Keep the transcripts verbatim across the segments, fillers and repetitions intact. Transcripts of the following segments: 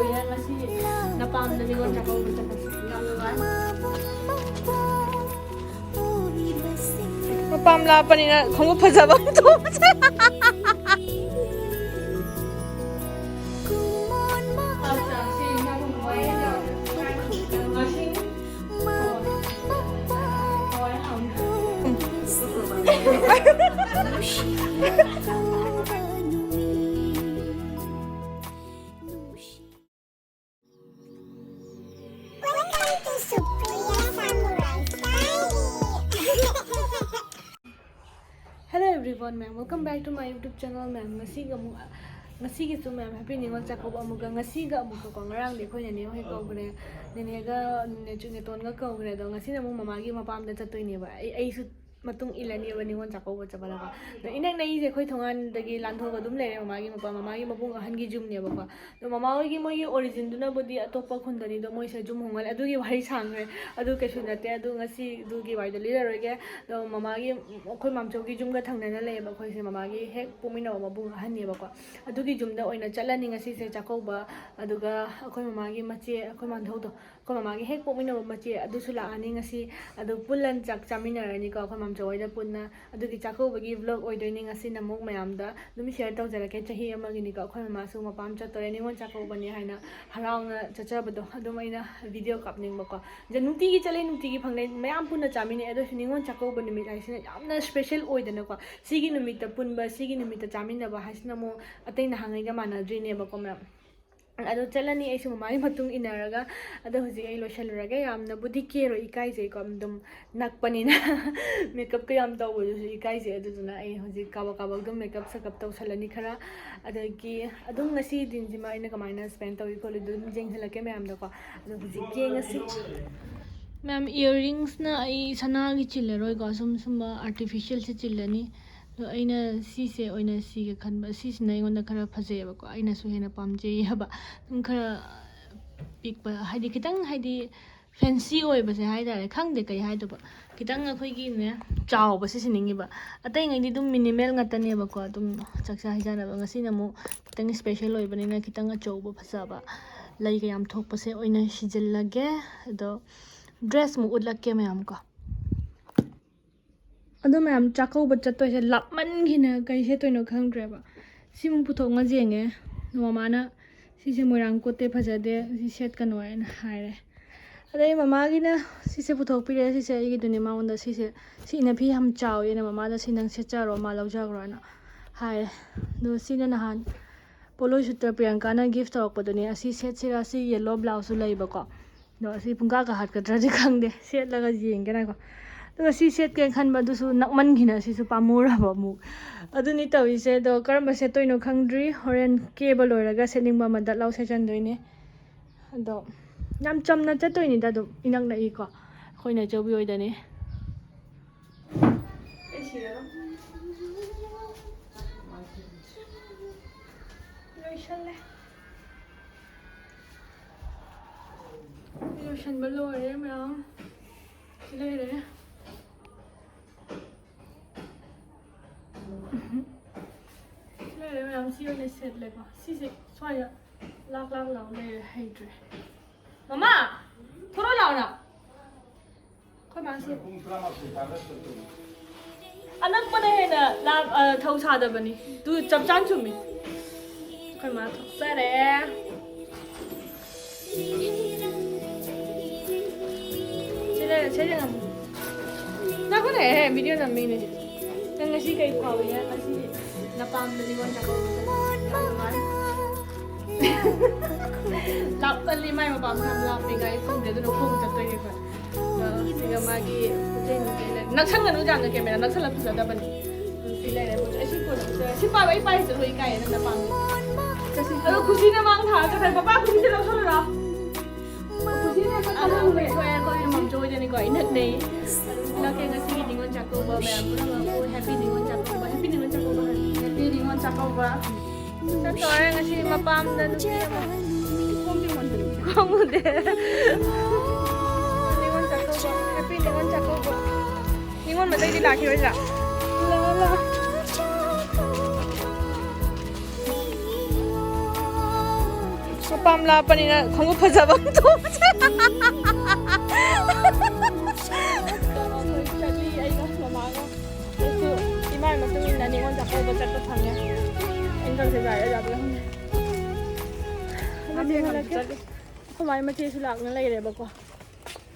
ꯉꯁꯤ ꯅꯄꯥꯝꯗ ꯅꯤꯉꯣꯜ ꯆꯥꯛꯀꯧꯕ ꯆꯠꯄꯁꯦ ꯌꯥꯝ ꯅꯨꯡꯉꯥꯏ꯫ ꯃꯄꯥꯝ ꯂꯥꯞꯄꯅꯤꯅ ꯈꯣꯡꯎꯞ ꯐꯖꯕ ꯑꯃ ꯇꯣꯡꯉꯁꯦ꯫ Hello everyone, ma'am. Welcome back to my YouTube channel, ma'am. ꯉꯁꯤꯒ ꯑꯃꯨꯛ, ꯉꯁꯤꯒꯤꯁꯨ, ma'am, happy ꯅꯤꯉꯣꯜ ꯆꯥꯛꯀꯧꯕ ꯑꯃꯨꯛꯀ, ꯉꯁꯤꯒ ꯑꯃꯨꯛꯀꯀꯣ, ꯉꯔꯥꯡꯗꯤ ꯑꯩꯈꯣꯏ ꯅꯦꯅꯦ ꯍꯣꯏ ꯀꯧꯈ꯭ꯔꯦ, ꯅꯦꯅꯦꯒ ꯅꯦꯆꯨ ꯅꯦꯇꯣꯟꯒ ꯀꯧꯈ꯭ꯔꯦ, ꯑꯗꯣ ꯉꯁꯤꯅ ꯑꯃꯨꯛ ꯃꯃꯥꯒꯤ ꯃꯄꯥꯝꯗ ꯆꯠꯇꯣꯏꯅꯦꯕ꯫ ꯑꯩ, ꯑꯩꯁꯨ ꯃꯇꯨꯡ ꯏꯜꯂꯅꯦꯕ ꯅꯤꯉꯣꯜ ꯆꯥꯛꯀꯧꯕ ꯆꯠꯄꯗꯀꯣ꯫ ꯑꯗꯣ ꯏꯅꯛ ꯅꯛꯏꯁꯦ ꯑꯩꯈꯣꯏ ꯊꯣꯡꯒꯥꯟꯗꯒꯤ ꯂꯥꯟꯊꯣꯛꯑꯒ ꯑꯗꯨꯝ ꯂꯩꯔꯦ, ꯃꯃꯥꯒꯤ ꯃꯄꯥꯝ, ꯃꯃꯥꯒꯤ ꯃꯕꯨꯡ ꯑꯍꯟꯒꯤ ꯌꯨꯝꯅꯦꯕꯀꯣ꯫ ꯑꯗꯣ ꯃꯃꯥ ꯍꯣꯏꯒꯤ ꯃꯣꯏꯒꯤ originꯗꯨꯅꯕꯨꯗꯤ ꯑꯇꯣꯞꯄ ꯈꯨꯟꯗꯅꯤ, ꯑꯗꯣ ꯃꯣꯏꯁꯦ ꯌꯨꯝ ꯍꯣꯡꯉꯜꯂꯦ, ꯑꯗꯨꯒꯤ ꯋꯥꯔꯤ ꯁꯥꯡꯈ꯭ꯔꯦ, ꯑꯗꯨ ꯀꯩꯁꯨ ꯅꯠꯇꯦ꯫ ꯑꯗꯣ ꯉꯁꯤꯗꯨꯒꯤ ꯋꯥꯔꯤꯗꯣ ꯂꯤꯔꯔꯣꯏꯒꯦ꯫ ꯑꯗꯣ ꯃꯃꯥꯒꯤ, ꯑꯩꯈꯣꯏ ꯃꯥꯝꯆꯧꯒꯤ ꯌꯨꯝꯒ ꯊꯪꯅꯅ ꯂꯩꯌꯦꯕ ꯑꯩꯈꯣꯏꯁꯦ, ꯃꯃꯥꯒꯤ ꯍꯦꯛ ꯄꯣꯛꯃꯤꯟꯅꯕ ꯃꯕꯨꯡ ꯑꯍꯟꯅꯦꯕꯀꯣ꯫ ꯑꯗꯨꯒꯤ ꯌꯨꯝꯗ ꯑꯣꯏꯅ ꯆꯠꯂꯅꯤ ꯉꯁꯤꯁꯦ ꯆꯥꯛꯀꯧꯕ꯫ ꯑꯗꯨꯒ ꯑꯩꯈꯣꯏ ꯃꯃꯥꯒꯤ ꯃꯆꯦ, ꯑꯩꯈꯣꯏ ꯃꯥꯙꯧꯗꯣ, ꯑꯩꯈꯣꯏ ꯃꯃꯥꯒꯤ ꯍꯦꯛ ꯄꯣꯛꯃꯤꯟꯅꯕ ꯃꯆꯦ ꯑꯗꯨꯁꯨ ꯂꯥꯛꯑꯅꯤ ꯉꯁꯤ꯫ ꯑꯗꯨ ꯄꯨꯜꯂ ꯆꯥꯛ ꯆꯥꯃꯤꯟꯅꯔꯅꯤꯀꯣ ꯑꯩꯈꯣꯏ ꯃꯥꯝꯆꯧ ꯍꯣꯏꯗ ꯄꯨꯟꯅ꯫ ꯑꯗꯨꯒꯤ ꯆꯥꯛꯀꯧꯕꯒꯤ vlog ꯑꯣꯏꯗꯣꯏꯅꯤ ꯉꯁꯤꯅ ꯑꯃꯨꯛ ꯃꯌꯥꯝꯗ ꯑꯗꯨꯝ share ꯇꯧꯖꯔꯛꯀꯦ꯫ ꯆꯍꯤ ꯑꯃꯒꯤꯅꯤꯀꯣ, ꯑꯩꯈꯣꯏ ꯃꯃꯥꯁꯨ ꯃꯄꯥꯝ ꯆꯠꯇꯣꯔꯦ, ꯅꯤꯉꯣꯜ ꯆꯥꯛꯀꯧꯕꯅꯤ ꯍꯥꯏꯅ ꯍꯔꯥꯎꯅ ꯆꯠꯆꯕꯗꯣ ꯑꯗꯨꯝ ꯑꯩꯅ video ꯀꯥꯞꯅꯤꯡꯕꯀꯣ꯫ ꯑꯗ ꯅꯨꯡꯇꯤꯒꯤ ꯆꯠꯂꯦ, ꯅꯨꯡꯇꯤꯒꯤ ꯐꯪꯅꯩ, ꯃꯌꯥꯝ ꯄꯨꯟꯅ ꯆꯥꯃꯤꯟꯅꯩ꯫ ꯑꯗꯨ ꯑꯣꯏꯔꯁꯨ ꯅꯤꯉꯣꯜ ꯆꯥꯛꯀꯧꯕ ꯅꯨꯃꯤꯠ ꯍꯥꯏꯁꯤꯅ ꯌꯥꯝꯅ special ꯑꯣꯏꯗꯅꯀꯣ꯫ ꯁꯤꯒꯤ ꯅꯨꯃꯤꯠꯇ ꯄꯨꯟꯕ, ꯁꯤꯒꯤ ꯅꯨꯃꯤꯠꯇ ꯆꯥꯃꯤꯟꯅꯕ ꯍꯥꯏꯁꯤꯅ ꯑꯃꯨꯛ ꯑꯇꯩ ꯅꯍꯥꯟꯉꯩꯒ ꯃꯥꯟꯅꯗ꯭ꯔꯤꯅꯦꯕꯀꯣ, ꯃꯌꯥꯝ꯫ ꯑꯗꯣ ꯆꯠꯂꯅꯤ ꯑꯩꯁꯨ ꯃꯃꯥꯒꯤ ꯃꯇꯨꯡ ꯏꯟꯅꯔꯒ꯫ ꯑꯗꯣ ꯍꯧꯖꯤꯛ ꯑꯩ ꯂꯣꯏꯁꯜꯂꯨꯔꯒꯦ꯫ ꯌꯥꯝꯅꯕꯨꯗꯤ ꯀꯦꯔꯣꯏ, ꯏꯀꯥꯏꯖꯩꯀꯣ, ꯑꯗꯨꯝ ꯅꯛꯄꯅꯤꯅ makeupꯀ ꯌꯥꯝ ꯇꯧꯕꯗꯨꯁꯨ ꯏꯀꯥꯏꯖꯩ꯫ ꯑꯗꯨꯗꯨꯅ ꯑꯩ ꯍꯧꯖꯤꯛ ꯀꯥꯕꯛ ꯀꯥꯕꯛ ꯑꯗꯨꯝ makeup ꯁꯛꯀꯞ ꯇꯧꯁꯜꯂꯅꯤ ꯈꯔ꯫ ꯑꯗꯒꯤ ꯑꯗꯨꯝ ꯉꯁꯤ ꯗꯤꯟꯁꯤꯃ ꯑꯩꯅ ꯀꯃꯥꯏꯅ spend ꯇꯧꯏ ꯈꯣꯠꯂꯤꯗꯣ ꯑꯗꯨꯝ ꯌꯦꯡꯍꯜꯂꯛꯀꯦ ꯃꯌꯥꯝꯗꯀꯣ꯫ ꯑꯗꯣ ꯍꯧꯖꯤꯛ ꯌꯦꯡꯉꯁꯤ꯫ ꯃꯌꯥꯝ, earringsꯅ ꯑꯩ ꯁꯅꯥꯒꯤ ꯆꯤꯜꯂꯔꯣꯏꯀꯣ, ꯁꯨꯝ ꯁꯨꯝꯕ artificialꯁꯤ ꯆꯤꯜꯂꯅꯤ꯫ ꯑꯗꯣ ꯑꯩꯅ ꯁꯤꯁꯦ ꯑꯣꯏꯅ ꯁꯤꯒꯦ ꯈꯟꯕ, ꯁꯤꯁꯤꯅ ꯑꯩꯉꯣꯟꯗ ꯈꯔ ꯐꯖꯩꯌꯦꯕꯀꯣ, ꯑꯩꯅꯁꯨ ꯍꯦꯟꯅ ꯄꯥꯝꯖꯩ ꯍꯥꯏꯕ꯫ ꯑꯗꯨꯝ ꯈꯔ ꯄꯤꯛꯄ, ꯍꯥꯏꯗꯤ ꯈꯤꯇꯪ, ꯍꯥꯏꯗꯤ ꯐꯦꯟꯁꯤ ꯑꯣꯏꯕꯁꯦ ꯍꯥꯏꯇꯥꯔꯦ, ꯈꯪꯗꯦ ꯀꯩ ꯍꯥꯏꯗꯣꯏꯕ, ꯈꯤꯇꯪ ꯑꯩꯈꯣꯏꯒꯤꯅꯦ ꯆꯥꯎꯕꯁꯦ ꯁꯤꯅꯤꯡꯉꯤꯕ꯫ ꯑꯇꯩꯉꯩꯗꯤ ꯑꯗꯨꯝ ꯃꯤꯅꯤꯃꯦꯜ ꯉꯥꯛꯇꯅꯦꯕꯀꯣ, ꯑꯗꯨꯝ ꯆꯥꯛꯆꯥ ꯍꯩꯖꯥꯟꯅꯕ꯫ ꯉꯁꯤꯅ ꯑꯃꯨꯛ ꯈꯤꯇꯪ ꯏꯁꯄꯦꯁꯦꯜ ꯑꯣꯏꯕꯅꯤꯅ ꯈꯤꯇꯪ ꯑꯆꯧꯕ ꯐꯖꯕ ꯂꯩꯒ ꯌꯥꯝ ꯊꯣꯛꯄꯁꯦ ꯑꯣꯏꯅ ꯁꯤꯖꯤꯜꯂꯒꯦ꯫ ꯑꯗꯣ ꯗ꯭ꯔꯦꯁ ꯑꯃꯨꯛ ꯎꯠꯂꯛꯀꯦ ꯃꯌꯥꯝ ꯀꯣ꯫ ꯑꯗꯣ ꯃꯌꯥꯝ, ꯆꯥꯛꯀꯧꯕ ꯆꯠꯇꯣꯏꯁꯦ ꯂꯥꯞꯃꯟꯈꯤꯅ ꯀꯩ ꯁꯦꯠꯇꯣꯏꯅꯣ ꯈꯪꯗ꯭ꯔꯦꯕ꯫ ꯁꯤꯃꯨꯛ ꯄꯨꯊꯣꯛ ꯉꯁꯤ ꯌꯦꯡꯉꯦ, ꯃꯃꯥꯅ ꯁꯤꯁꯦ ꯃꯣꯏꯔꯥꯡ ꯀꯣꯠꯇꯦ, ꯐꯖꯗꯦ, ꯁꯤ ꯁꯦꯠꯀꯅꯣ ꯍꯥꯏꯅ ꯍꯥꯏꯔꯦ꯫ ꯑꯗꯩ ꯃꯃꯥꯒꯤꯅ ꯁꯤꯁꯦ ꯄꯨꯊꯣꯛꯄꯤꯔꯛꯑꯦ, ꯁꯤꯁꯦ ꯑꯩꯒꯤꯗꯨꯅꯦ꯫ ꯃꯉꯣꯟꯗ ꯁꯤꯁꯦ, ꯁꯤꯅ ꯐꯤ ꯌꯥꯝ ꯆꯥꯎꯋꯦꯅ, ꯃꯃꯥꯗ ꯁꯤ ꯅꯪ ꯁꯦꯠꯆꯔꯣ, ꯃꯥ ꯂꯧꯖꯈ꯭ꯔꯣꯅ ꯍꯥꯏꯔꯦ꯫ ꯑꯗꯣ ꯁꯤꯅ ꯅꯍꯥꯟ ꯄꯣꯂꯣꯏ ꯁꯨꯠꯇ ꯄ꯭ꯔꯤꯌꯥꯡꯀꯥꯅ ꯒꯤꯐ ꯇꯧꯔꯛꯄꯗꯨꯅꯦ꯫ ꯑꯁꯤ ꯁꯦꯠꯁꯤꯔꯥ? ꯁꯤ ꯌꯦꯜꯂꯣ ꯕ꯭ꯂꯥꯎꯁꯁꯨ ꯂꯩꯕꯀꯣ꯫ ꯑꯗꯣ ꯑꯁꯤ ꯄꯨꯡꯀꯥ ꯀꯥ ꯍꯥꯠꯀꯗ꯭ꯔꯗꯤ ꯈꯪꯗꯦ, ꯁꯦꯠꯂꯒ ꯌꯦꯡꯒꯦꯅꯀꯣ꯫ ꯑꯗꯨꯒ ꯁꯤ ꯁꯦꯠꯀꯦꯅ ꯈꯟꯕ, ꯑꯗꯨꯁꯨ ꯅꯛꯃꯟꯈꯤꯅ ꯁꯤꯁꯨ ꯄꯥꯝꯃꯨꯔꯕ ꯑꯃꯨꯛ꯫ ꯑꯗꯨꯅꯤ ꯇꯧꯔꯤꯁꯦ꯫ ꯑꯗꯣ ꯀꯔꯝꯕ ꯁꯦꯠꯇꯣꯏꯅꯣ ꯈꯪꯗ꯭ꯔꯤ꯫ ꯍꯣꯔꯦꯟ ꯀꯦꯕ ꯂꯣꯏꯔꯒ ꯁꯦꯠꯅꯤꯡꯕ ꯑꯃ ꯗꯠ ꯂꯥꯎ ꯁꯦꯠꯆꯟꯗꯣꯏꯅꯦ꯫ ꯑꯗꯣ ꯌꯥꯝ ꯆꯝꯅ ꯆꯠꯇꯣꯏꯅꯤꯗ, ꯑꯗꯨꯝ ꯏꯅꯛ ꯅꯛꯏꯀꯣ, ꯑꯩꯈꯣꯏꯅ ꯏꯆꯧꯕꯤ ꯍꯣꯏꯗꯅꯤ꯫ ꯑꯩ ꯁꯤꯔꯦꯗ꯫ ꯂꯣꯏꯁꯜꯂꯦ꯫ ꯂꯣꯏꯁꯟꯕ ꯂꯣꯏꯔꯦ ꯃꯌꯥꯝ꯫ ꯁꯤ ꯂꯩꯔꯦ꯫ ꯁꯤ ꯂꯩꯔꯦ ꯃꯌꯥꯝ, ꯁꯤ ꯑꯣꯏꯅ ꯁꯦꯠꯂꯦꯀꯣ꯫ ꯁꯤꯁꯦ ꯁ꯭ꯋꯥꯏꯗ ꯂꯥꯛ ꯂꯥꯛ ꯂꯥꯎ ꯂꯩꯔꯦ, ꯍꯩꯇ꯭ꯔꯦ꯫ ꯃꯃꯥ! ꯊꯣꯔꯛꯑꯣ ꯂꯥꯛꯑꯣ ꯅꯪ꯫ ꯑꯩꯈꯣꯏ ꯃꯥꯁꯨ ꯑꯅꯛꯄꯅ ꯍꯦꯟꯅ ꯂꯥꯞ-, ꯑ, ꯊꯧ ꯁꯥꯗꯕꯅꯤ꯫ ꯑꯗꯨ ꯆꯞ ꯆꯥꯅ ꯆꯨꯝꯃꯤ꯫ ꯑꯩꯈꯣꯏ ꯃꯥ ꯊꯣꯛꯆꯔꯦ꯫ ꯁꯤ ꯂꯩꯔꯦ, ꯁꯤ ꯂꯩꯔꯦ꯫ ꯉꯥꯏꯈꯣꯅꯦ, ꯚꯤꯗꯤꯑꯣ ꯅꯝꯃꯤꯅꯦ꯫ ꯅꯪ ꯉꯁꯤ ꯀꯩ ꯐꯥꯎꯏ? ꯉꯁꯤ ꯅꯄꯥꯝꯗ ꯅꯤꯉꯣꯜ ꯆꯥꯛꯀꯧꯕ ꯆꯠꯄ ꯌꯥꯝ ꯅꯨꯡꯉꯥꯏ꯫ ꯂꯥꯞꯃꯜꯂꯤ, ꯃꯥꯏ ꯃꯄꯥꯝꯁꯨ ꯌꯥꯝ ꯂꯥꯞꯄꯦ, ꯒꯥꯔꯤ ꯐꯪꯗ꯭ꯔꯦ, ꯑꯗꯨꯅ ꯈꯣꯡꯅ ꯆꯠꯇꯣꯏꯅꯦ ꯑꯩꯈꯣꯏ꯫ ꯑꯗꯣ ꯁꯤꯒ ꯃꯥꯒꯤ ꯄꯣꯠ ꯆꯩ ꯅꯨꯡ ꯆꯩ ꯂꯩ-, ꯅꯛꯁꯟꯒꯅꯨ ꯌꯥꯝꯅ, ꯀꯦꯃꯦꯔꯥ ꯅꯛꯁꯜꯂ ꯐꯖꯗꯕꯅꯤ꯫ ꯑꯗꯨ ꯁꯤ ꯂꯩꯔꯦ ꯄꯣꯠ ꯆꯩ꯫ ꯑꯩ ꯁꯤ ꯀꯣꯟꯅ ꯎꯠꯆꯔꯦ꯫ ꯁꯤ ꯄꯥꯏꯕ ꯑꯩ ꯄꯥꯏꯔꯤꯁꯦ ꯂꯣꯏ ꯏꯀꯥꯏꯌꯦ, ꯅꯪ ꯅꯄꯥꯝꯗ꯫ ꯑꯗꯣ ꯈꯨꯁꯤꯅ ꯃꯥꯡ ꯊꯥꯔ ꯆꯠꯈ꯭ꯔꯦ꯫ ꯄꯄꯥ, ꯈꯨꯁꯤꯁꯦ ꯂꯧꯁꯜꯂꯨꯔꯣ꯫ ꯈꯨꯁꯤꯅ ꯆꯠꯈ꯭ꯔꯦ꯫ ꯑꯗꯣ ꯑꯩꯈꯣꯏ ꯃꯝꯆꯧ ꯍꯣꯏꯗꯅꯤꯀꯣ, ꯏꯅꯛ ꯅꯛꯏ꯫ ꯂꯥꯛꯀꯦ ꯉꯁꯤꯒꯤ ꯅꯤꯉꯣꯜ ꯆꯥꯛꯀꯧꯕ ꯃꯌꯥꯝ ꯄꯨꯝꯅꯃꯛꯄꯨ ꯍꯦꯄꯤ ꯅꯤꯉꯣꯜ ꯆꯥꯛꯀꯧꯕ, ꯍꯦꯄꯤ ꯅꯤꯉꯣꯜ ꯆꯥꯛꯀꯧꯕ ꯍꯥꯏ꯫ ꯍꯦꯄꯤ ꯅꯤꯉꯣꯜ ꯆꯥꯛꯀꯧꯕ꯫ ꯆꯠꯇꯣꯔꯦ ꯉꯁꯤ ꯃꯄꯥꯝꯗ ꯅꯨꯄꯤ ꯑꯃ꯫ ꯈꯣꯡꯗꯤ ꯃꯨꯟꯗ꯭ꯔꯤ꯫ ꯈꯣꯡ ꯃꯨꯟꯗꯦ꯫ ꯅꯤꯉꯣꯜ ꯆꯥꯛꯀꯧꯕ꯫ ꯅꯤꯉꯣꯜ ꯃꯩꯇꯩꯗꯤ ꯂꯥꯛꯈꯤꯔꯣꯏꯗ꯭ꯔꯥ? ꯃꯄꯥꯝ ꯂꯥꯞꯄꯅꯤꯅ ꯈꯣꯡꯎꯞ ꯐꯖꯕ ꯑꯃ ꯇꯣꯡꯁꯦ꯫ ꯆꯠꯂꯤ ꯑꯩꯒ ꯃꯃꯥꯒ꯫ ꯑꯩꯁꯨ ꯏꯃꯥꯒꯤ ꯃꯇꯨꯡ ꯏꯟꯅ ꯅꯤꯉꯣꯜ ꯆꯥꯛꯀꯧꯕ ꯆꯠꯄ ꯐꯪꯉꯦ꯫ ꯑꯩꯅ ꯇꯧꯔꯤꯁꯦ ꯒꯥꯔꯤ ꯑꯣꯖꯥꯗꯨꯒ ꯐꯝꯃꯦ꯫ ꯑꯗꯨꯗꯤ ꯍꯜꯂꯛꯀꯦ꯫ ꯑꯩꯈꯣꯏ ꯃꯥꯒꯤ ꯃꯆꯦꯁꯨ ꯂꯥꯛꯅ ꯂꯩꯔꯦꯕꯀꯣ꯫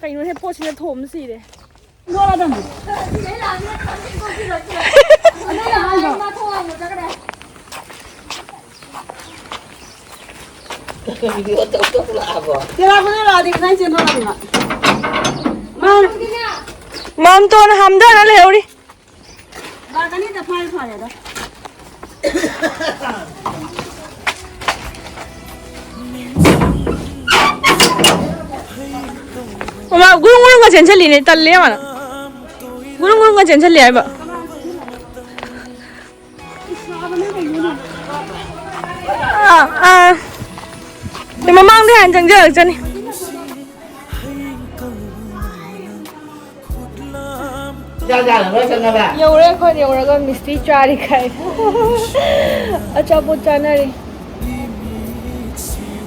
ꯀꯩꯅꯣꯍꯦ, ꯄꯣꯠꯁꯤꯅ ꯊꯣꯝ ꯁꯤꯔꯦ꯫ ꯚꯤꯗꯤꯑꯣ ꯇꯧ ꯇꯧ ꯂꯥꯛꯑꯕꯣ? ꯆꯦꯔꯥ ꯈꯨꯂꯦꯟ ꯂꯥꯛꯑꯗꯤ ꯀꯗꯥꯏ ꯆꯦꯟꯊꯣꯔꯛꯑꯗꯣꯏꯅꯣ? ꯃꯥ ꯃꯥꯝꯇꯣꯟ ꯍꯥꯝꯗꯅ ꯂꯩꯍꯧꯔꯤ꯫ ꯂꯥꯛꯀꯅꯤꯗ, ꯐꯥꯔꯦ ꯐꯥꯔꯦꯗ꯫ ꯃꯃꯥ ꯒꯨꯔꯨꯡ ꯒꯨꯔꯨꯡꯒ ꯆꯦꯟꯁꯤꯜꯂꯤꯅꯦ, ꯇꯜꯂꯦ ꯃꯥꯅ꯫ ꯒꯨꯔꯨꯡ ꯒꯨꯔꯨꯡꯒ ꯆꯦꯟꯁꯤꯜꯂꯤ ꯍꯥꯏꯕ꯫ ꯑꯥ, ꯑꯥ꯫ ꯑꯩ ꯃꯃꯥꯡꯗ ꯍꯥꯟꯅ ꯆꯪꯖꯔꯛꯆꯅꯤ꯫ ꯌꯧꯔꯦ ꯑꯩꯈꯣꯏ ꯌꯧꯔꯒ ꯃꯤꯁꯇꯤ ꯆꯥꯔꯤ ꯀꯥꯏ꯫ ꯑꯆꯥꯄꯣꯠ ꯆꯥꯅꯔꯤ꯫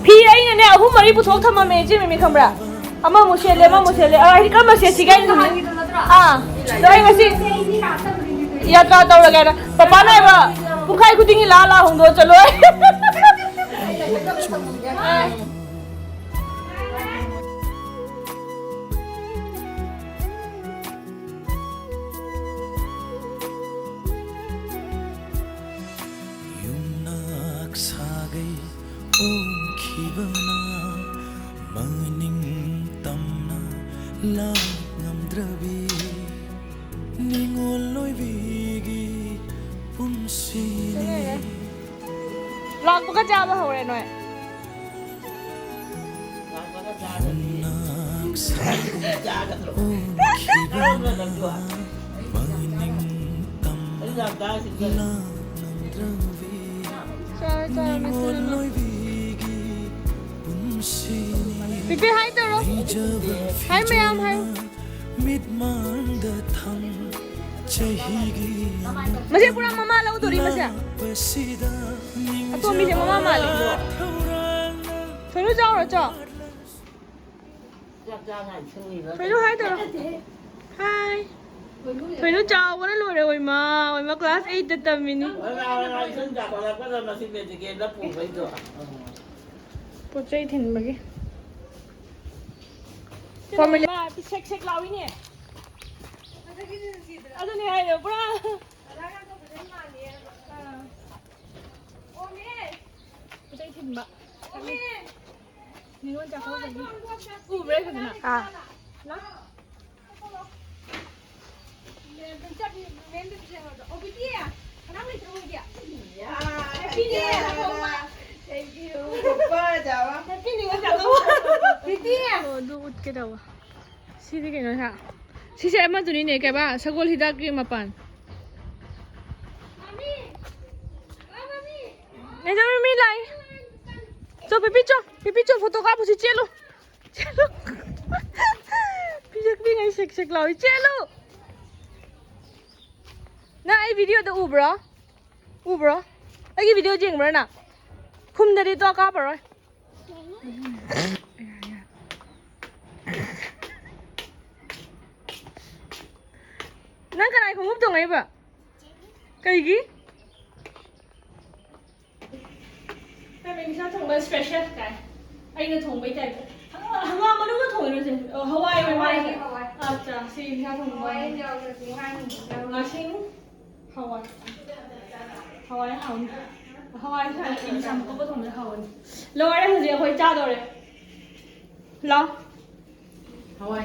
ꯐꯤ ꯑꯩꯅꯅꯦ ꯑꯍꯨꯝ ꯃꯔꯤ ꯄꯨꯊꯣꯛ ꯊꯝꯃꯝꯃꯦ ꯏꯆꯦ ꯃꯤꯃꯤ, ꯈꯪꯕ꯭ꯔꯥ? ꯑꯃꯃꯨꯛ ꯁꯦꯠꯂꯦ, ꯑꯃꯃꯨꯛ ꯁꯦꯠꯂꯦ꯫ ꯑ, ꯑꯩꯗꯤ ꯀꯔꯝꯕ ꯁꯦꯠꯁꯤꯒꯦ ꯍꯥꯏꯅ ꯈꯪꯗꯦ꯫ ꯑꯥ, ꯑꯗꯣ ꯑꯩ ꯉꯁꯤ ꯌꯥꯇ꯭ꯔꯥ ꯇꯧꯔꯒꯦ ꯍꯥꯏꯅ ꯄꯄꯥꯅ ꯍꯥꯏꯕ, ꯄꯨꯡꯈꯥꯏ ꯈꯨꯗꯤꯡꯒꯤ ꯂꯥꯛꯑ ꯂꯥꯛꯑ ꯍꯣꯡꯗꯣꯛꯑ ꯆꯠꯂꯣ꯫ ꯌꯨꯝꯅꯥꯛ ꯁꯥꯒꯩ ꯑꯣꯟꯈꯤꯕꯅ ꯃꯅꯤꯡ ꯇꯝꯅ ꯂꯥꯛ ꯉꯝꯗ꯭ꯔꯕꯤ ꯅꯤꯉꯣꯜ ꯑꯣꯏꯕꯤꯒꯤ ꯄꯨꯟꯁꯤꯅꯤ꯫ ꯂꯥꯛꯄꯒ ꯆꯥꯕ ꯍꯧꯔꯦ ꯅꯣꯏ꯫ ꯆꯥꯔꯣ, ꯆꯥꯔꯣ, ꯃꯦꯠꯁꯤꯜꯂꯣ꯫ ꯄꯤꯄꯤ ꯍꯥꯏ ꯇꯧꯔꯣ꯫ ꯍꯥꯏ ꯃꯌꯥꯝ ꯍꯥꯏ꯫ ꯃꯁꯦ ꯄꯨꯔꯥ ꯃꯃꯥ ꯂꯧꯗꯣꯔꯤ ꯃꯁꯦ꯫ ꯑꯇꯣꯝꯕꯤꯁꯦ ꯃꯃꯥ ꯃꯥꯜꯂꯦ꯫ ꯊꯣꯏꯅꯨ ꯆꯥꯎꯔꯣ ꯆꯣ꯫ ꯊꯣꯏꯅꯨ ꯍꯥꯏ ꯇꯧꯔꯣ꯫ ꯍꯥꯏ꯫ ꯊꯣꯏꯅꯨ ꯆꯥꯎꯕꯅ ꯂꯣꯏꯔꯦ ꯑꯣꯏꯃ꯫ ꯑꯣꯏꯃ class eight ꯇ ꯇꯝꯃꯤꯅꯤ꯫ ꯄꯣꯠ ꯆꯩ ꯊꯤꯟꯕꯒꯤ꯫ ꯁꯦꯛ ꯁꯦꯛ ꯂꯥꯎꯏꯅꯦ꯫ ꯑꯗꯨꯅꯦ ꯍꯥꯏꯗꯣ ꯄꯨꯔꯥ꯫ ꯑꯥ꯫ ꯄꯣꯠ ꯆꯩ ꯊꯤꯟꯕ꯫ ꯅꯤꯉꯣꯜ ꯆꯥꯛꯀꯧꯕꯒꯤ꯫ ꯎꯕ꯭ꯔꯥ ꯐꯖꯅ? ꯑꯥ꯫ ꯂꯥꯎ꯫ ꯑꯣ, ꯑꯗꯨ ꯎꯠꯀꯦ ꯇꯧꯕ꯫ ꯁꯤꯗꯤ ꯀꯩꯅꯣ ꯁꯥ-, ꯁꯤꯁꯦ ꯑꯃꯗꯨꯅꯤꯅꯦ, ꯀꯩꯕꯥ? ꯁꯒꯣꯜ ꯍꯤꯗꯥꯛꯀꯤ ꯃꯄꯥꯟ꯫ ꯅꯦ ꯆꯧꯕꯤ, ꯃꯤ ꯂꯥꯛꯏ꯫ ꯆꯣ, ꯄꯤꯄꯤ, ꯆꯣ꯫ ꯄꯤꯄꯤ, ꯆꯣ, photo ꯀꯥꯞꯄꯨꯁꯤ, ꯆꯦꯜꯂꯨ꯫ ꯆꯦꯜꯂꯨ꯫ ꯄꯤꯔꯛꯄꯤꯉꯩ ꯁꯦꯛ ꯁꯦꯛ ꯂꯥꯎꯏ꯫ ꯆꯦꯜꯂꯨ꯫ ꯅꯪ ꯑꯩ video ꯗ ꯎꯕ꯭ꯔꯣ? ꯎꯕ꯭ꯔꯣ? ꯑꯩꯒꯤ video ꯌꯦꯡꯕ꯭ꯔꯥ ꯅꯪ? ꯈꯨꯝꯗꯗꯤ ꯇꯣ, ꯀꯥꯞꯄꯔꯣꯏ꯫ ꯅꯪ ꯀꯅꯥꯏ ꯈꯣꯡꯎꯞ ꯇꯣꯡꯉꯛꯏꯕ? ꯀꯩꯒꯤ? ꯀꯩꯅꯣ ꯏꯟꯁꯥꯡ ꯊꯣꯡꯕ special ꯀꯥꯏ꯫ ꯑꯩꯅ ꯊꯣꯡꯕꯩ type ꯇ꯫ ꯍꯪꯒꯥꯝ, ꯍꯪꯒꯥꯝ ꯃꯔꯨꯒ ꯊꯣꯡꯉꯤꯔꯣ ꯆꯦ? ꯑꯣ, ꯍꯋꯥꯏ ꯑꯣꯏ ꯃꯥꯜꯂꯦ꯫ ꯍꯋꯥꯏꯅꯦ, ꯍꯋꯥꯏ꯫ ꯑꯠꯆꯥ, ꯁꯤ ꯏꯟꯁꯥꯡ ꯊꯣꯡꯕ꯫ ꯍꯋꯥꯏ ꯌꯥꯎꯗ꯭ꯔꯗꯤ ꯉꯥ ꯊꯣꯡꯕ ꯌꯥꯎꯗꯦ꯫ ꯉꯥꯁꯤꯡ ꯍꯋꯥꯏ꯫ ꯍꯋꯥꯏ ꯍꯥꯎꯅꯤ꯫ ꯍꯋꯥꯏ ꯁꯥꯏ ꯆꯝꯐꯨꯠꯀ ꯊꯣꯡꯕꯗ ꯍꯥꯎꯕꯅꯤ꯫ ꯂꯣꯏꯔꯦ ꯍꯧꯖꯤꯛ ꯑꯩꯈꯣꯏ ꯆꯥꯗꯧꯔꯦ꯫ ꯂꯥꯎ꯫ ꯍꯋꯥꯏ꯫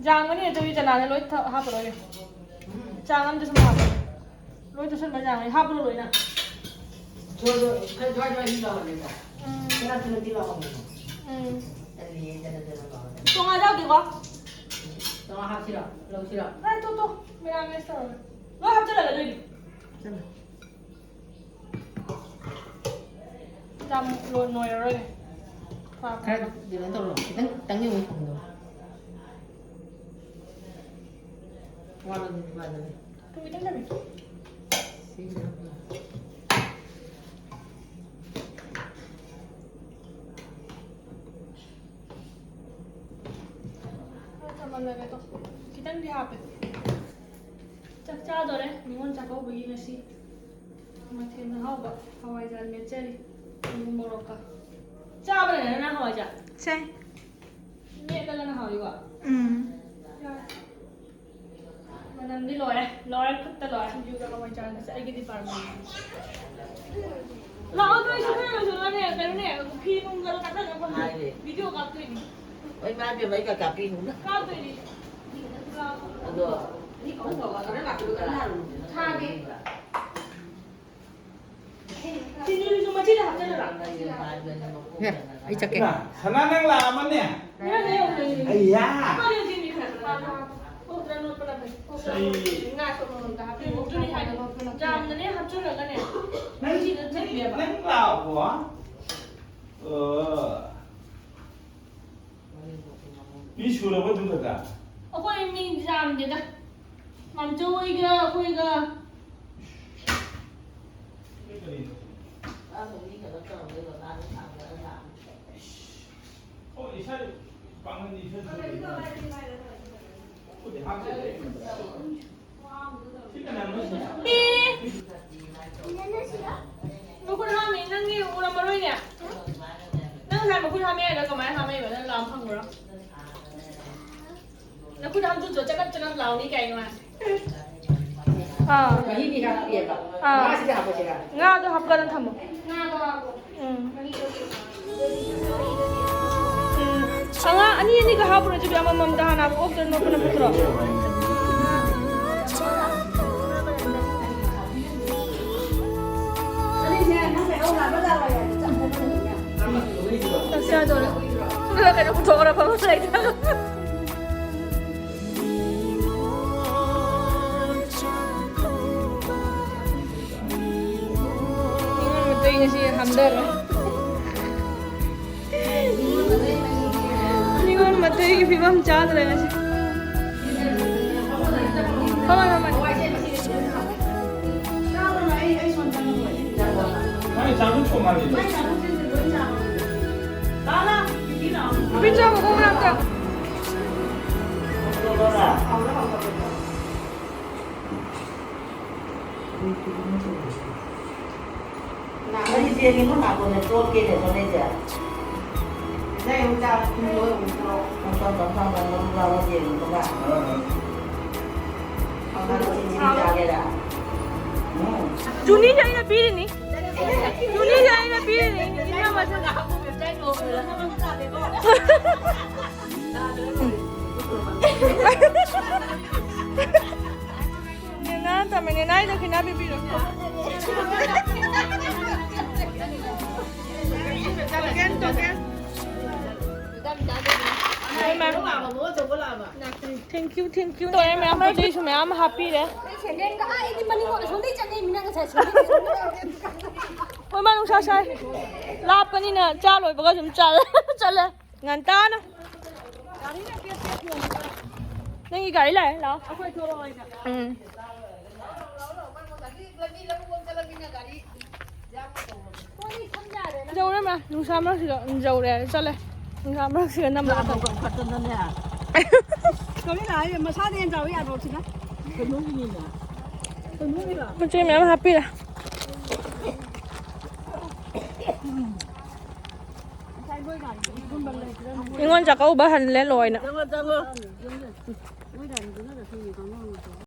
ꯌꯥꯝꯒꯅꯤ ꯑꯗꯨꯒꯤ ꯆꯅꯥꯗ ꯂꯣꯏ ꯊ-, ꯍꯥꯞꯄ ꯂꯣꯏꯔꯦ꯫ ꯆꯥꯡ ꯑꯃꯗ ꯁꯨꯝ ꯍꯥꯞꯄꯣ꯫ ꯂꯣꯏ ꯇꯣꯠꯁꯟꯕ ꯌꯥꯒꯅꯤ꯫ ꯍꯥꯞꯄ꯭ꯔꯣ ꯂꯣꯏꯅ? ꯖꯣꯏ ꯖꯣꯏ, ꯈꯔ ꯖꯣꯏ ꯖꯣꯏ ꯑꯗꯨꯝ ꯂꯥꯎꯍꯜꯂꯦꯀꯣ꯫ ꯎꯝ꯫ ꯈꯔ ꯊꯨꯅ ꯊꯤꯜꯂꯛꯑꯣ꯫ ꯎꯝ꯫ ꯇꯜꯂꯤꯌꯦ, ꯖꯔ ꯖꯔ ꯂꯥꯎꯍꯜꯂꯦ꯫ ꯇꯣꯉꯥꯟ ꯌꯥꯎꯗꯦꯀꯣ? ꯇꯣꯉꯥꯟ ꯍꯥꯞꯁꯤꯔꯣ? ꯂꯧꯁꯤꯔꯣ? ꯑꯦ, ꯇꯣ, ꯇꯣ꯫ ꯃꯦꯔꯥꯃꯦꯁ ꯇꯧꯔꯒ꯫ ꯂꯣꯏ ꯍꯥꯞꯆꯜꯂꯒ ꯑꯗꯨꯏꯗꯤ꯫ ꯆꯠꯂꯣ꯫ ꯌꯥꯝ ꯂꯣ-, ꯅꯣꯏꯔꯔꯣꯏꯒꯦ꯫ ꯈꯔ ꯀꯩꯅꯣ ꯇꯧꯔꯣ, ꯈꯤꯇꯪ, ꯈꯤꯇꯪꯗꯤ ꯑꯃꯨꯛ ꯊꯣꯡꯗꯧ꯫ ꯊꯨꯝ ꯈꯤꯇꯪ ꯊꯝꯃꯦ꯫ ꯈꯔ ꯊꯝꯃꯜꯂꯒꯦ ꯑꯗꯣ꯫ ꯈꯤꯇꯪꯗꯤ ꯍꯥꯞꯄꯦ꯫ ꯆꯥꯛ ꯆꯥꯗꯣꯔꯦ ꯅꯤꯉꯣꯜ ꯆꯥꯛꯀꯧꯕꯒꯤ ꯉꯁꯤ꯫ ꯃꯊꯦꯜ ꯑꯍꯥꯎꯕ ꯍꯋꯥꯏꯖꯥꯔ ꯃꯦꯠꯆꯔꯤ꯫ ꯑꯂꯨ ꯃꯣꯔꯣꯛꯀ꯫ ꯆꯥꯕ꯭ꯔꯥ ꯅꯪ ꯍꯋꯥꯏꯖꯥꯔ? ꯆꯥꯏ꯫ ꯃꯦꯠꯂꯒꯅ ꯍꯥꯎꯔꯤꯕ? ꯎꯝ꯫ ꯃꯅꯝꯗꯤ ꯂꯣꯏꯔꯦ, ꯂꯣꯏꯔꯦ, ꯈꯨꯠꯇ ꯂꯣꯏꯔꯦ꯫ ꯁꯤꯡꯖꯨꯒ ꯍꯋꯥꯏꯖꯥꯔꯒꯁꯦ ꯑꯩꯒꯤ department꯫ ꯂꯥꯛꯑꯣ, ꯅꯣꯏꯁꯨ ꯈꯔ ꯂꯣꯏꯁꯤꯜꯂꯣꯅꯦ, ꯀꯩꯅꯣꯅꯦ, ꯐꯤ ꯅꯨꯡꯒꯗꯣ ꯀꯥꯈꯠꯂꯒ ꯐꯝꯃꯦ꯫ ꯍꯥꯏꯔꯦ꯫ Video ꯀꯥꯞꯇꯣꯏꯅꯤ꯫ ꯍꯣꯏ, ꯃꯥ ꯏꯕꯦꯝꯃ, ꯑꯩꯒ ꯀꯥꯞꯄꯤꯅꯨ꯫ ꯀꯥꯞꯇꯣꯏꯅꯤ꯫ ꯑꯗꯣ, ꯊꯥꯒꯦ꯫ ꯁꯤꯡꯖꯨꯗꯨꯁꯨ ꯃꯆꯤꯗ ꯍꯥꯞꯆꯜꯂꯔꯣ? ꯍꯦ, ꯑꯩ ꯆꯠꯀꯦ꯫ ꯏꯃꯥ, ꯁꯅꯥ ꯅꯪ ꯂꯥꯛꯑꯃꯅꯦ? ꯉꯥ ꯂꯩꯔꯝꯒꯅꯤ꯫ ꯑꯩꯌꯥ꯫ ꯉꯥ ꯂꯩꯔꯝꯒꯅꯤ ꯈꯔ ꯈꯔ꯫ ꯑꯣꯛꯇ ꯅꯣꯠꯄꯅ ꯐꯩ꯫ ꯑꯣꯛꯇ ꯅꯣꯠꯄꯅ ꯐꯩ꯫ ꯉꯥ ꯁꯣꯛ ꯑꯃꯃꯝꯗ ꯍꯥꯞꯄꯤꯌꯨ꯫ ꯎꯝ, ꯑꯗꯨꯅꯤ ꯍꯥꯏꯗꯣ꯫ ꯌꯥꯝꯅꯅꯦ ꯍꯥꯞꯆꯜꯂꯒꯅꯦ꯫ ꯅꯪ, ꯃꯆꯤꯗ ꯅꯪ, ꯆꯠꯄꯤꯌꯦꯕ꯫ ꯅꯪ ꯂꯥꯛꯑꯕꯣ? ꯑꯣ꯫ ꯃꯤ ꯁꯨꯔꯕ ꯑꯗꯨ ꯈꯛꯇ? ꯑꯩꯈꯣꯏ ꯃꯤ ꯌꯥꯝꯗꯦꯗ꯫ ꯃꯥꯝꯆꯧ ꯍꯣꯏꯒ ꯑꯩꯈꯣꯏꯒ꯫ ꯑꯣ, ꯏꯁꯥ ꯄꯥꯡꯒꯟꯗꯤ ꯏꯁꯥ ꯁꯨꯔꯦ꯫ ꯈꯨꯠꯄꯨꯗꯤ ꯍꯥꯞꯇꯦꯗ ꯑꯩ꯫ ꯃꯤ! ꯃꯈꯨꯠ ꯍꯥꯝꯃꯤ, ꯅꯪꯗꯤ ꯎꯔꯝꯃꯔꯣꯏꯅꯦ? ꯅꯪ ꯉꯁꯥꯏ ꯃꯈꯨꯠ ꯍꯥꯝꯃꯦ ꯍꯥꯏꯔꯒ ꯀꯃꯥꯏꯅ ꯍꯥꯝꯃꯛꯏꯕ? ꯅꯪ ꯂꯥꯝ ꯐꯪꯕ꯭ꯔꯣ? ꯅꯈꯨꯠ ꯍꯥꯝꯖꯨꯠꯇꯣ ꯆꯅꯞ ꯆꯅꯞ ꯂꯥꯎꯅꯤ ꯀꯥꯏꯅ꯫ ꯑꯥ꯫ ꯃꯍꯤꯗꯤ ꯍꯥꯞꯄꯤꯑꯕ꯫ ꯑꯥ꯫ ꯉꯥꯁꯤꯗꯤ ꯍꯥꯞꯄꯁꯤꯔꯥ? ꯉꯥꯗꯣ ꯍꯥꯞꯀꯠꯂ ꯊꯝꯃꯣ꯫ ꯉꯥꯗꯣ ꯍꯥꯞꯄꯣ꯫ ꯎꯝ꯫ ꯎꯝ꯫ ꯑꯉꯥꯡ ꯑꯅꯤ ꯑꯅꯤꯒ ꯍꯥꯞꯄꯨꯔꯁꯨ ꯑꯃꯃꯝꯗ ꯍꯥꯟꯅ ꯍꯥꯞꯄꯣ꯫ ꯑꯣꯛꯇ ꯅꯣꯛꯄꯅ ꯐꯠꯇ꯭ꯔꯣ? ꯆꯥꯛ ꯆꯥꯗꯣꯔꯦ꯫ ꯑꯗꯨꯒ ꯀꯩꯅꯣ ꯄꯨꯊꯣꯛꯈ꯭ꯔ ꯐꯝꯃ ꯂꯩꯊꯣꯛ꯫ ꯅꯤꯉꯣꯜ ꯃꯇꯩ ꯉꯁꯤ ꯍꯥꯝꯊꯔꯦ꯫ ꯅꯤꯉꯣꯜ ꯃꯇꯩꯒꯤ ꯐꯤꯕꯝ ꯆꯥꯗ꯭ꯔꯦ ꯉꯁꯤ꯫ ꯖꯨꯅꯤꯁꯦ ꯑꯩꯅ ꯄꯤꯔꯤꯅꯤ꯫ ꯖꯨꯅꯤꯁꯦ ꯑꯩꯅ ꯄꯤꯔꯤꯅꯤ꯫ ꯏꯅꯝꯃꯁꯦ꯫ ꯅꯦꯅꯥ ꯇꯝꯃꯦ꯫ ꯅꯦꯅꯥꯒꯤ ꯗꯈꯤꯅꯥ ꯄꯤꯕꯤꯔꯣ꯫ Token, token꯫ ꯍꯣꯏ, ꯃꯥ꯫ Thank you, thank you꯫ ꯇꯧꯔꯦ ꯃꯌꯥꯝ, ꯄꯣꯠ ꯆꯩꯁꯨ ꯃꯌꯥꯝ ꯍꯥꯞꯄꯤꯔꯦ꯫ ꯁꯦꯟꯗꯦꯟꯒ ꯑꯥ, ꯑꯩꯗꯤ ꯃꯅꯤꯡꯂꯣꯝ ꯑꯁꯣꯝꯗꯩ ꯆꯪꯉꯛꯏ, ꯃꯤ ꯅꯪ ꯉꯁꯥꯏ ꯁꯣꯝꯗꯩ ꯆꯪꯉꯛꯏ꯫ ꯍꯣꯏ, ꯃꯥ ꯅꯨꯡꯁꯥ ꯁꯥꯏ꯫ ꯂꯥꯞꯄꯅꯤꯅ ꯆꯥ ꯂꯣꯏꯕꯒ ꯑꯗꯨꯝ ꯆꯠꯂꯦ꯫ ꯆꯠꯂꯦ꯫ ꯉꯟꯇꯥꯅ꯫ ꯅꯪꯒꯤ ꯒꯥꯔꯤ ꯂꯥꯛꯑꯦ, ꯂꯥꯛꯑꯣ꯫ ꯎꯝ꯫ ꯌꯧꯔꯦ ꯃꯥ, ꯅꯨꯡꯁꯥ ꯃꯔꯛꯁꯤꯗ ꯌꯧꯔꯦ ꯍꯥꯏꯔꯦ, ꯆꯠꯂꯦ꯫ ꯅꯨꯡꯁꯥ ꯃꯔꯛꯁꯤꯗ ꯅꯝꯕ ꯆꯠꯂꯦ꯫ ꯀꯔꯤ ꯂꯥꯛꯑꯦ? ꯃꯁꯥꯗ ꯍꯦꯟ ꯆꯥꯎ ꯌꯥꯗ꯭ꯔꯣ ꯁꯤꯅ? ꯀꯩꯅꯣꯒꯤꯅꯤꯅ꯫ ꯀꯩꯅꯣꯒꯤꯔꯣ? ꯃꯆꯦ ꯃꯌꯥꯝ ꯍꯥꯞꯄꯤꯔꯦ꯫ ꯅꯤꯉꯣꯜ ꯆꯥꯛꯀꯧꯕ ꯍꯜꯂꯦ ꯂꯣꯏꯅ꯫ ꯆꯪꯉꯣ, ꯆꯪꯉꯣ꯫